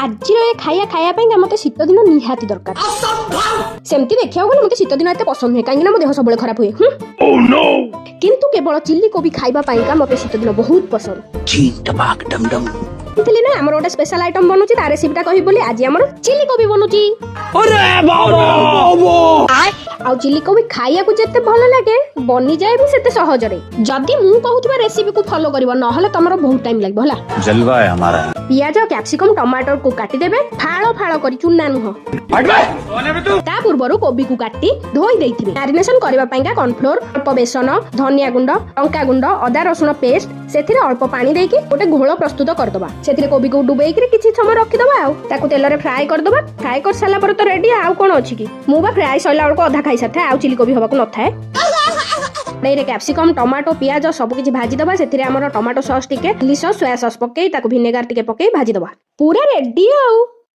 ଆଜିର ଏ ଖାଇବା ଖାଇବା ପାଇଁ ମତେ ଶୀତ ଦିନ ନିହାତି ଦରକାର। ସେମିତି ଦେଖିବାକୁ ଗଲେ ମତେ ଶୀତ ଦିନ ଏତେ ପସନ୍ଦ ନୁହେଁ, କାହିଁକି ନା ମୋ ଦେହ ସବୁବେଳେ ଖରାପ ହୁଏ। କିନ୍ତୁ କେବଳ ଚିଲି କୋବି ଖାଇବା ପାଇଁକା ମତେ ଶୀତ ଦିନ ବହୁତ ପସନ୍ଦ। ଥିଲି ନା, ଆମର ଗୋଟେ ସ୍ପେଶାଲ ଆଇଟମ ବନୁଛି, ତା ରେସିପିଟା କହିବି ବୋଲି। ଆଜି ଆମର ଚିଲି କୋବି ବନୁଛି। ଆଉ ଚିଲି କୋବି ଖାଇବାକୁ ଯେତେ ଭଲ ଲାଗେ, ବନିଯାଏ ବି ସେତେ ସହଜରେ, ଯଦି ମୁଁ କହୁଥିବା ରେସିପିକୁ ଫଲୋ କରିବ। ନହେଲେ ତମର ବହୁତ ଟାଇମ ଲାଗିବ, ହେଲା? जलवा है हमारा। ପିଆଜ, କ୍ୟାପସିକମ, ଟମାଟରକୁ କାଟିଦେବେ ଫାଳ ଫାଳ କରି, ଚୁନା ନୁହଁ। ତା ପୂର୍ବରୁ କୋବିକୁ କାଟି ଧୋଇ ଦେଇଥିବେ। ମ୍ୟାରିନେସନ କରିବା ପାଇଁକା କର୍ନଫ୍ଲୋର, ଅଳ୍ପ ବେସନ, ଧନିଆ ଗୁଣ୍ଡ, ଲଙ୍କା ଗୁଣ୍ଡ, ଅଦା ରସୁଣ ପେଷ୍ଟ, ସେଥିରେ ଅଳ୍ପ ପାଣି ଦେଇକି ଗୋଟେ ଘୋଳ ପ୍ରସ୍ତୁତ କରିଦବା। ସେଥିରେ କୋବିକୁ ଡୁବେଇକିରି କିଛି ସମୟ ରଖିଦବା ଆଉ ତାକୁ ତେଲରେ ଫ୍ରାଏ କରିଦବା। ଫ୍ରାଏ କରିସାରିଲା ପରେ ତ ରେଡି, ଆଉ କଣ ଅଛି କି? ମୁଁ ବା ଫ୍ରାଏ ସରିଲା ବେଳକୁ ଅଧା ଖାଇସାରିଥାଏ, ଆଉ ଚିଲି କୋବି ହବାକୁ ନଥାଏ। କଡ଼େଇରେ କ୍ୟାପସିକମ, ଟମାଟୋ, ପିଆଜ ସବୁ କିଛି ଭାଜିଦବା। ସେଥିରେ ଆମର ଟମାଟୋ ସସ୍ ଟିକେ, ଚିଲି ସସ୍, ସୋୟା ସସ୍ ପକେଇ, ତାକୁ ଭିନେଗାର ଟିକେ ପକେଇ ଭାଜିଦବା। ପୁରା ରେଡି ଆଉ।